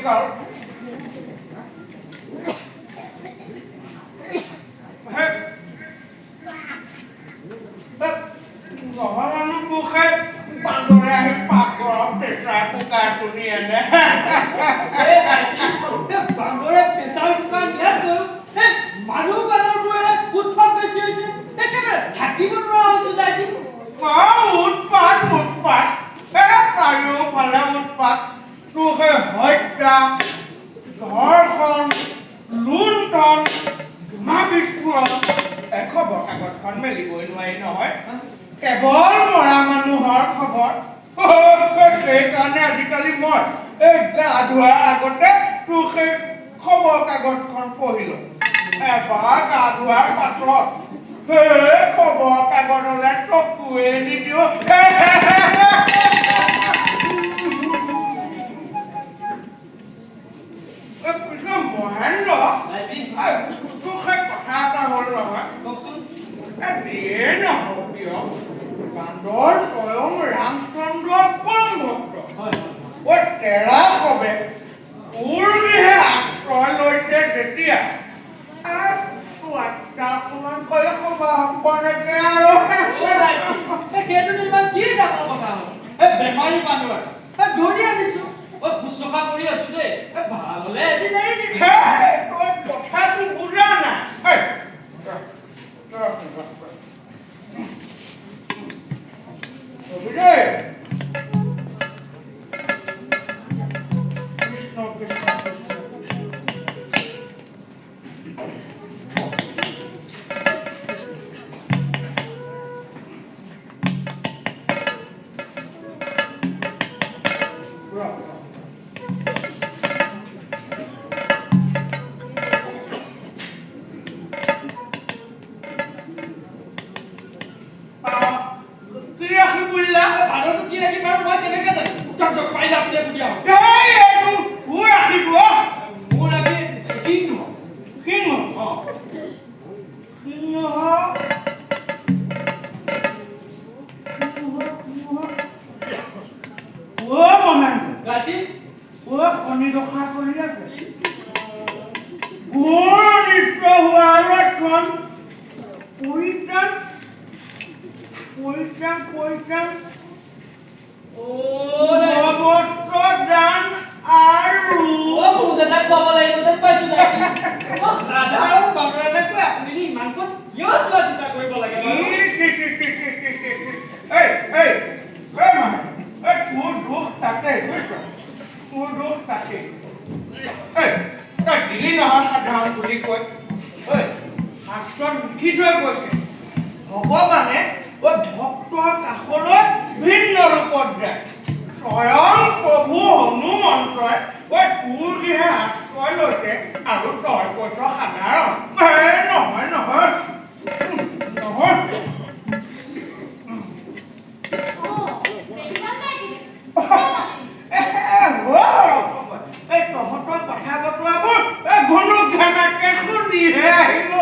কলিকাল। নহ'লেনো তোক সেই বান্দৰে আহি পাকঘৰত প্ৰেছাৰ কুকাৰটো নিয়ে নে? বান্দৰে প্ৰেছাৰ কুকাৰ নিয়াতকৈ মানুহ বান্দৰবোৰে উৎপাত বেছি হৈছে, একেবাৰে থাকিব নোৱাৰা হৈছো দাইটি। উৎপাত উৎপাত, চাৰিওফালে উৎপাত। তোৰ সেই হত্যা, ধৰ্ষণ, লুণ্ঠন, বোমা বিস্ফোৰণ, এই খবৰ কাগজখন মেলিবই নোৱাৰি নহয়, কেৱল মৰা মানুহৰ খবৰ। সেইকাৰণে আজিকালি মই এই গা ধোৱাৰ আগতে তোৰ সেই খবৰ কাগজখন পঢ়ি লওঁ। এবাৰ গা ধোৱাৰ পাছত সেই খবৰ কাগজলে চকুৱে নিদিওঁ। মহেন্দ্ৰ, তোৰ সেই কথা এটা হ'ল নহয়, কওকচোন। যিয়ে নহওক কিয়, বান্দৰ স্বয়ং ৰামচন্দ্ৰৰ পৰম ভক্ত। অ তেৰা সবে তোৰ গৃহে আশ্ৰয় লৈছে যেতিয়া সেইটোনো ইমান কি ডাঙৰ কথা হ'ল? বেমাৰী বান্দৰ ধৰি আনিছো, শুশ্ৰূষা কৰি আছো দেই, ভাল হলে এদিন এৰি দিম। তই কথাটো বুজা নাই। কৃষ্ণ কৃষ্ণ কৃষ্ণ কৃষ্ণ। কি ৰাখি বুলিলা? বান্দৰটো কি ৰাখি বাৰু মই কেনেকে জানিম? যাওক যাওক, পাৰিলে আপুনি সুধি আহক। এইটো মোৰ ৰাখিটো। মোৰ ৰাখি সিংহ। সিংহ? অ। সিংহ সিংহ সিংহ। অ মহেন্দ্ৰ, ৰাতি অ শনি দশা কৰি আছে, ঘোৰ অনিষ্ট হোৱাৰ লক্ষণ। পৰিত্ৰাণ পৰিত্ৰাণ পৰিত্ৰাণ, বস্ত্ৰ দান আৰু ভোজ এটা খুৱাব লাগিব যেন পাইছো। সাধাৰণ বান্দৰ এটাক কৈ আপুনি ইমানখন কিয় চোৱা চিতা কৰিব লাগে? এই এই এই মানে এই তোৰ দুখ তাতে বুজিছ, তোৰ দুখ তাতে। এই তই দিলি নহয় সাধাৰণ বুলি কৈ। ঐ, শাস্ত্ৰত লিখি থৈ গৈছে, ভগৱানে ঐ ভক্তৰ কাষলৈ ভিন্ন ৰূপত যায়। স্বয়ং প্ৰভু হনুমন্তই ঐ তোৰ গৃহে আশ্ৰয় লৈছে আৰু তই কৈছ সাধাৰণ? নহয় নহয় নহয়। এই তহঁতৰ কথা বতৰাবোৰ ঘুনুক ঘানাকে শুনিহে আহিলো।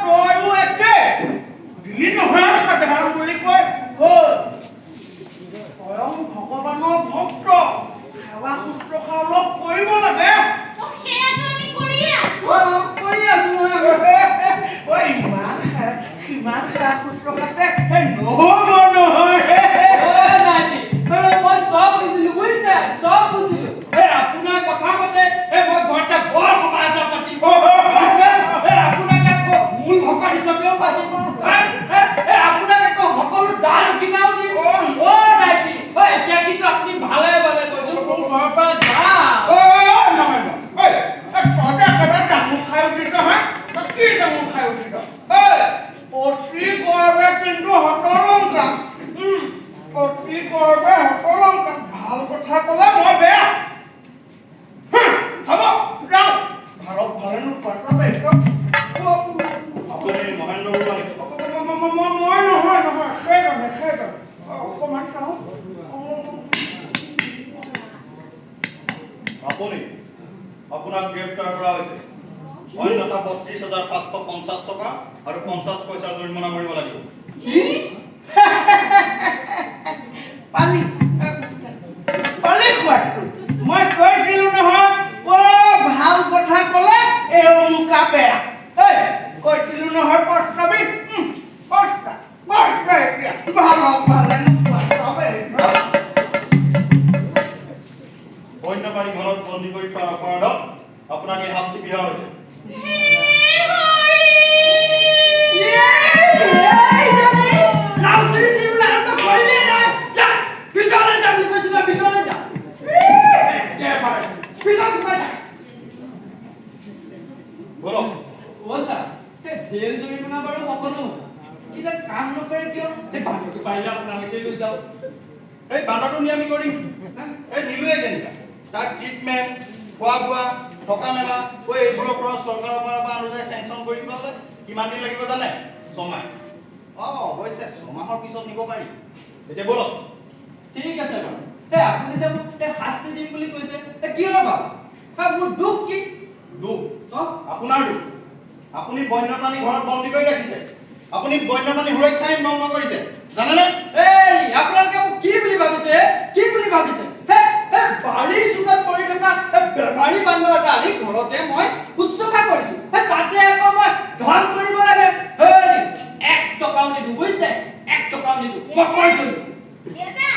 তয়ো একে দিলি নহয় সাধাৰণ বুলি কৈ। স্বয়ং ভগৱানৰ ভক্ত, সেৱা শুশ্ৰূষা অলপ কৰিব লাগে। ইমান সেৱা শুশ্ৰূষাতে নহ'ব নহয়। মই চব বুজিলো বুজিছে, চব বুজিলো। আপোনাৰ কথা মতে মই ঘৰতে বৰ সভা এটা পাতিম, আপোনাক আকৌ মূল ভকত হিচাপেও পাতিম, আপোনাক আকৌ সকলো দান দক্ষিণাও দিম। অ দাইটি, এতিয়া কিন্তু আপুনি ভালে ভালে কৈছো, মোৰ ঘৰৰ পৰা যা। নহয় নহয়, তহঁতে একেবাৰে ডাঙৰ খাই উঠিছ। হা, তই কি ডাঙৰ খাই উঠিছ? অতি গৰ্বে কিন্তু হতলংকা। অতি গৰ্বে হতলংকা। ভাল কথা ক'লে মই বেয়া। হ'ব যাওঁ, ভালক ভালে নোপোৱা। আপুনি মহেন্দ্ৰ বৰুৱা নেকি? মই নহয় নহয়, সেইজনে সেইজনে। অকণমান চাওঁ। আপুনি, আপোনাক গ্ৰেপ্তাৰ কৰা হৈছে। অন্যথা 32,550 টকা আৰু 50 পইচাৰ জৰিমনা ভৰিব লাগিব। কি পালি পালি খোৱাটো? মই কৈছিলো নহয়, অ ভাল কথা ক'লে এই অমুকা বেয়া। এই কৈছিলো নহয়, পস্তাবি, পস্তা পস্তা এতিয়া ভাল ভালে নোপোৱা চবে। বন্যপ্ৰাণী ঘৰত বন্দী কৰি থোৱাৰ অপৰাধত আপোনাক এই শাস্তি বিহা হৈছে। বলক। অ ছাৰ, এই জেল জৰিমনা বাৰু সকলো কিন্তু কাম নকৰে কিয়? এই বান্দৰটো পাৰিলে আপোনালোকে লৈ যাওক। এই বান্দৰটো নি আমি কৰিম? এই নিলোৱে যেনিবা, তাৰ ট্ৰিটমেণ্ট, খোৱা বোৱা, থকা মেলা, এইবোৰৰ খৰচ চৰকাৰৰ পৰা বা অনুযায়ী চেংচন কৰি দিব হ'লে কিমান দিন লাগিব জানে? 6 মাহ। অঁ, অৱশ্যে 6 মাহৰ পিছত নিব পাৰি। এতিয়া ব'লক। ঠিক আছে বাৰু। এই আপুনি যে মোক এই শাস্তি দিম বুলি কৈছে, এই কিয় বাৰু? হা, মোৰ দুখ কি? দুখ? অ। আপোনাৰ দুখ, আপুনি বন্যপ্ৰাণী ঘৰত বন্দী কৰি ৰাখিছে। আপুনি বন্যপ্ৰাণী সুৰক্ষা আইন ভংগ কৰিছে, জানেনে? এই আপোনালোকে মোক কি বুলি ভাবিছে? কি বুলি ভাবিছে? হে হে বাৰীৰ চুকত পৰি থকা এই বেমাৰী বান্দৰ এটা আনি ঘৰতে মই শুশ্ৰূষা কৰিছো। হে, তাতে আকৌ মই ধন কৰিব লাগে? হেৰি, 1 টকাও নিদিওঁ, বুজিছে? 1 টকাও নিদিওঁ, মই কৈ থলো। দেউতা,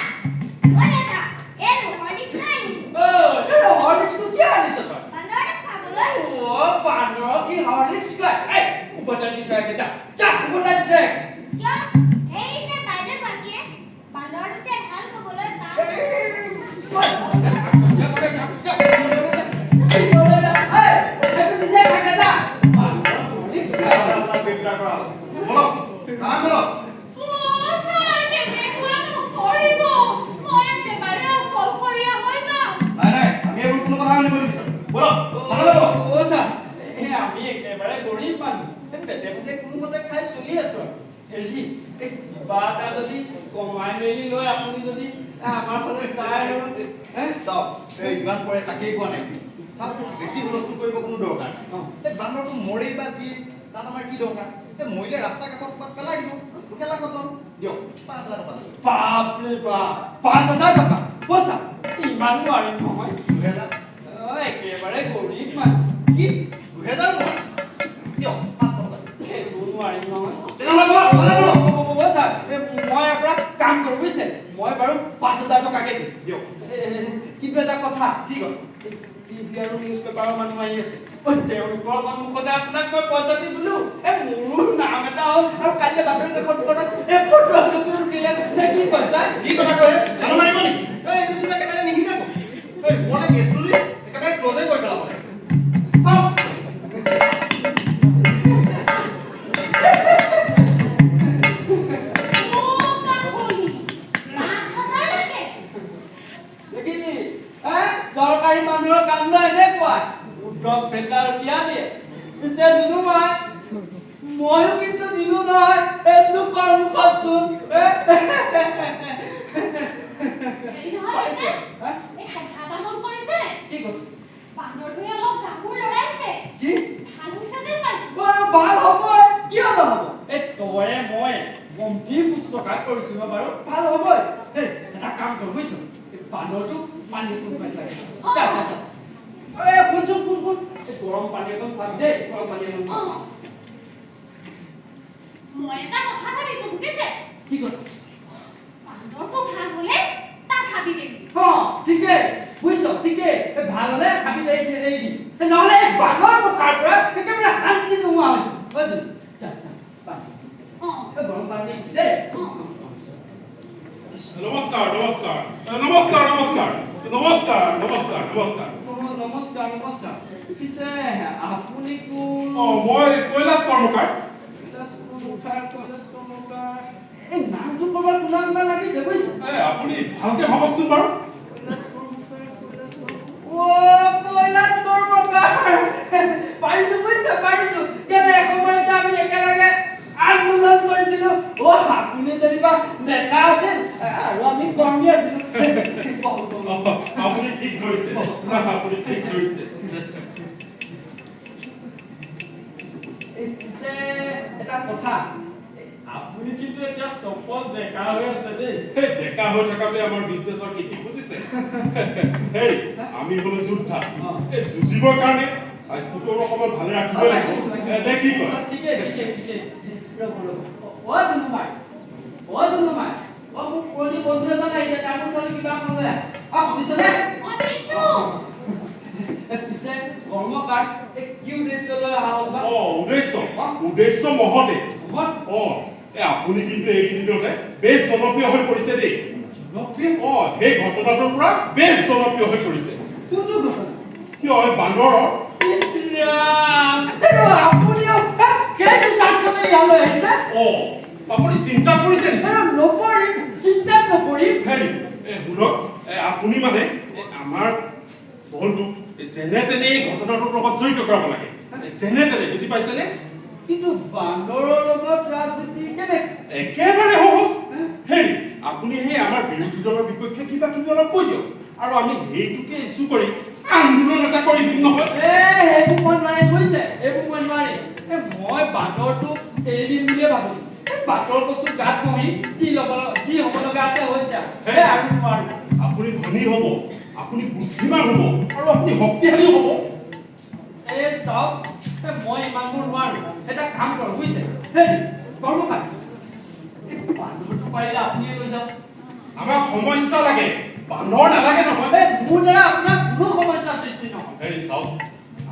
অ দেউতা, এই হৰলিক্স আনিছো। ঐ, এই হৰলিক্সটো কিয় আনিছ তই? বান্দৰটোক খুৱাবলৈ। অ, বান্দৰক কি হৰলিক্স খুৱাই? এই উভতাই দি থৈ আহগে, যা যা, উভতাই দি থৈ আহগে। কিয়? এই যে বাইদেউ গৰাকীয়ে বান্দৰটোকে ভাল ক'বলৈ বাহ। নিজে থাকে যা, বান্দৰক হৰলিক্স খুৱাই। আপোনাক গ্ৰেপ্তাৰ কৰা হ'ল। ব'লক, থানা ব'লক। অ ছাৰ, তেনেকুৱা নকৰিব, মই একেবাৰে অকলশৰীয়া হৈ যাম। নাই নাই, আমি এইবোৰ কোনো কথা শুনিব নিবিচাৰোঁ। ব'লক, থানালৈ ব'লক। অ ছাৰ, এই আমি একেবাৰে গৰীব মানুহ, এই পেটে পেটে কোনোমতে খাই চলি আছো। আৰু হেৰি, এই কিবা এটা যদি কমাই মেলি লৈ আপুনি যদি আমাৰ ফালে চাই আৰু হে। চাওক, এই ইমান পৰে তাকেই কোৱা নাই। চাওক, বেছি হুলস্থুল কৰিব কোনো দৰকাৰ নাই। এই বান্দৰটো মৰেই বা যি, তাত আমাৰ কি দৰকাৰ? এই মৰিলে ৰাস্তা কাষত ক'ৰবাত পেলাই দিব, খেলা খতম। দিয়ক, 5,000 টকা দিয়ক। বাপৰে বাপ, 5,000 টকা? অ ছাৰ, ইমান নোৱাৰিম নহয়। 2,000? অ, একেবাৰে গৰীব মানুহ। কি, 2,000 নোৱাৰে? দিয়ক, 500 টকা দিয়ক। সেইটো নোৱাৰিম নহয়। তেনেহ'লে ব'লক, থানালৈ ব'লক। অ ছাৰ, এই মই আপোনাক কাম কৰোঁ, বুজিছে? মই বাৰু 5,000 টকাকে দিম। দিয়ক। কিন্তু এটা কথা। কি কথা? টিভি আৰু নিউজ পেপাৰৰ মানুহ আহি আছে। ঐ, তেওঁলোকৰ সন্মুখতে আপোনাক মই পইচা দি দিলো, এই মোৰো নাম এটা হ'ল আৰু কাইলৈ বাতৰি কাকতখনত এই ফটো এখন উঠিলে নে কি কৈছা? কি কথা কয়? মানুহ মাৰিব নেকি? এই এইটো চোন একেবাৰে নিসিজাব। এই ওপৰলে কেছটো দি একেবাৰে ক্ল'জে কৰি পেলাব লাগে। চাওক। অ কাকলি, 5,000 লাগে? দেখিলি হে, চৰকাৰী মানুহৰ কাণ্ড এনেকুৱাই, উদ্ধৱ ফেটাৰ দিয়া দিয়ে। পিছে জুনু মই ময়ো কিন্তু দিলো নহয় এই চুকৰ মুখত চোন। হেৰি নহয় পিছে, হা? এই কথা এটা মন কৰিছে নে? কি কথা? বান্দৰটোৱে অলপ গাবোৰ লৰাইছে। কি? ভাল হৈছে যেন পাইছো। অ, ভাল হ'বই, কিয় নহ'ব? এই তয়ে মই বন্তি শুশ্ৰূষা কৰিছো ন বাৰু, ভাল হ'বই। এই এটা কাম কৰ, বুজিছ? এই বান্দৰটো পানী অকণ খুৱাই লাগে। যা যা যা। এই শুনচোন, শুন শুন, এই গৰম পানী অকণ খুৱাবি দেই, গৰম পানী অকণ অ খুৱাবি। মই এটা কথা ভাবিছো, বুজিছে? কি কথা? বান্দৰটো ভাল হলে তাক হাবি দিম। অ, ঠিকেই বুজিছ, ঠিকেই। এই ভাল হ'লে হাবিত এৰি এৰি দিম। এই নহ'লে এই বান্দৰ মুখাৰ পৰা একেবাৰে শান্তি নোহোৱা হৈছে। হয় যা যা, পানী। অ। এই গৰম পানী দিবি দেই। অ। নমস্কাৰ, নমস্কাৰ, নমস্কাৰ, নমস্কাৰ, নমস্কাৰ, নমস্কাৰ, নমস্কাৰ। অ, নমস্কাৰ, নমস্কাৰ। পিছে আপুনি কোন? অ, মই কৈলাশ কৰ্মকাৰ। কৈলাশ কৰ্মকাৰ, কৈলাশ কৰ্মকাৰ, এই নামটো ক'ৰবাত শুনা শুনা লাগিছে, বুজিছে? এ আপুনি ভালকে ভাবকচোন বাৰু। কৈলাশ কৰ্মকাৰ, কৈলাশ কৰ্মকাৰ, অ কৈলাশ কৰ্মকাৰ, পাৰিছো বুজিছে, পাৰিছো। কেনে এসময়ত যে আমি একেলগে আন্দোলন কৰিছিলো। অ, আপুনি যেনিবা নেতা আছিল আৰু আমি কৰ্মী আছিলো। অ, আপুনি ঠিক ধৰিছে, আপুনি ঠিক ধৰিছে। পিছে এটা কথা, আপুনি কিন্তু এতিয়া চপল ডেকা হৈ আছে দেই। সেই ডেকা হৈ থকাটোৱে আমাৰ বিজনেছৰ কীৰ্তি, বুজিছে? হেৰি, আমি হলো যোদ্ধা। এই যুঁজিবৰ কাৰণে স্বাস্থ্যটো অকণমান ভালে ৰাখিব লাগিব, নে কি কয়? ঠিকেই ঠিকেই ঠিকেই। ৰ'ব ৰ'ব, অ দুনুমাই, অ দুনুমাই, অ মোৰ পুৰণি বন্ধু এজন আহিছে, তামোল চালি কিবা এখন লৈ আহ। অ শুনিছনে? পিছে কৰ্মকাৰ, এই কি উদ্দেশ্য লৈ অহা হ'ল বা? অ উদ্দেশ্য, উদ্দেশ্য মহতে। অ এই আপুনি কিন্তু এইকেইদিনতে বেছ জনপ্ৰিয় হৈ পৰিছে দেই। জনপ্ৰিয়? অ সেই ঘটনাটোৰ পৰা বেছ জনপ্ৰিয় হৈ পৰিছে। কোনটো ঘটনা? কিয়, এই বান্দৰৰ। ইছ ৰাম, আপুনিও সেইটো স্বাৰ্থতে ইয়ালৈ আহিছে? অ আপুনি চিন্তা কৰিছে নেকি? নপৰিম, চিন্তাত নপৰিম। হেৰি, শুনক, আপুনি মানে আমাৰ দলটোক যেনে তেনে এই ঘটনাটোৰ লগত জড়িত কৰাব লাগে, যেনে তেনে, বুজি পাইছেনে? কিন্তু বান্দৰৰ লগত ৰাজনীতি কেনেকৈ? একেবাৰে সহজ। হেৰি, আপুনি সেই আমাৰ বিৰোধী দলৰ বিপক্ষে কিবা কিবি অলপ কৈ দিয়ক, আৰু আমি সেইটোকে ইছ্যু কৰি আন্দোলন এটা কৰি দিম নহয়। সেইবোৰ মই নোৱাৰিম, বুজিছে? এইবোৰ মই নোৱাৰিম। মই বান্দৰটোক এৰি দিম বুলিয়ে ভাবিছো। বাটৰ কচু গাত বহি যি ল'ব, যি হ'ব লগা আছে হৈছে আৰু নোৱাৰো। আপুনি ধনী হ'ব, আপুনি বুদ্ধিমান হ'ব, আৰু আপুনি শক্তিশালী হ'ব। এই চাওক, মই ইমানবোৰ নোৱাৰো। এটা কাম কৰক, বুজিছে? হেৰি কৰ্মকাৰ, এই বান্দৰটো পাৰিলে আপুনিয়ে লৈ যাওক। আমাক সমস্যা লাগে, বান্দৰ নালাগে নহয়। মোৰ দ্বাৰা আপোনাৰ কোনো সমস্যাৰ সৃষ্টি নহয়। হেৰি চাওক,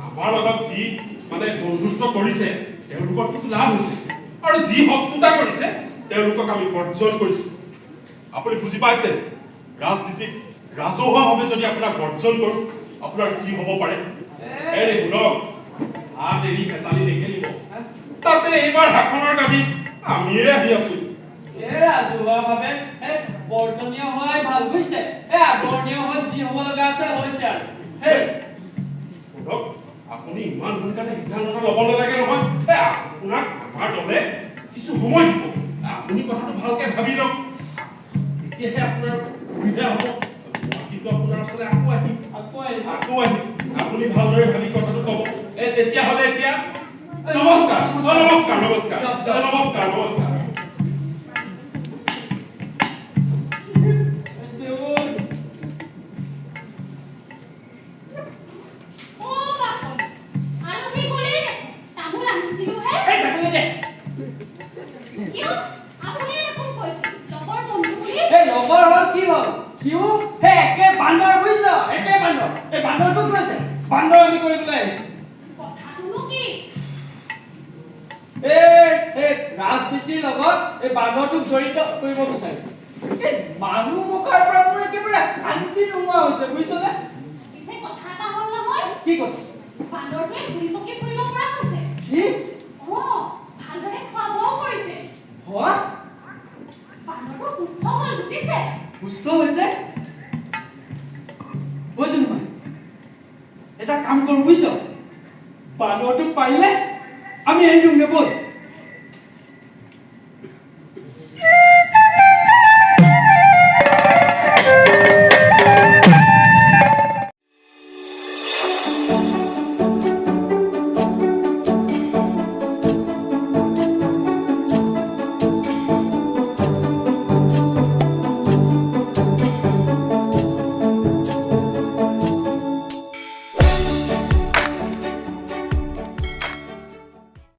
আমাৰ লগত যি মানে বন্ধুত্ব কৰিছে তেওঁলোকৰ কিন্তু লাভ হৈছে, আৰু যি শত্ৰুতা কৰিছে তেওঁলোকক আমি বৰ্জন কৰিছো। আপুনি বুজি পাইছে? ৰাজনীতিক ৰাজহুৱাভাৱে যদি আপোনাক বৰ্জন কৰোঁ, আপোনাৰ কি হ'ব পাৰে? হেৰি শুনক, হাত এৰি হেতালি নেখেলিব। তাতে এইবাৰ শাসনৰ গাদী আমিয়ে আহি আছো। এই ৰাজহুৱাভাৱে বৰ্জনীয় হোৱাই ভাল, বুজিছে? এই আদৰণীয় হৈ যি হ'ব লগা আছে হৈছে আৰু। হেই শুনক, আপুনি ইমান সোনকালে সিদ্ধান্ত ল'ব নালাগে নহয়। আপোনাক আমাৰ দলে কিছু সময় দিব, আপুনি কথাটো ভালকে ভাবি লওক, তেতিয়াহে আপোনাৰ সুবিধা হ'ব। মই কিন্তু আপোনাৰ ওচৰলৈ আকৌ আহিম, আকৌ আহিম, আকৌ আহিম। আপুনি ভালদৰে ভাবি কথাটো ক'ব। এই তেতিয়াহ'লে এতিয়া নমস্কাৰ। নমস্কাৰ, নমস্কাৰ, নমস্কাৰ, নমস্কাৰ। ৰাজনীতিৰ লগত এই বান্দৰটোক জড়িত কৰিব বিচাৰিছো। এই মানুহ মুখাৰ পৰা মোৰ একেবাৰে শান্তি নোহোৱা হৈছে, বুজিছনে? পিছে কথা এটা হ'ল নহয়। কি কথা? বান্দৰটোৱে ঘূৰি পকি ফুৰিব পৰা হৈছে। কি? অ ভালদৰে খোৱা বোৱাও কৰিছে। হয়, বান্দৰটো সুস্থ হ'ল, বুজিছে? সুস্থ হৈছে? বুজিছো নহয়। এটা কাম কৰোঁ, বুজিছ? বান্দৰটোক পাৰিলে আমি এৰি দিওঁ, ব'ল।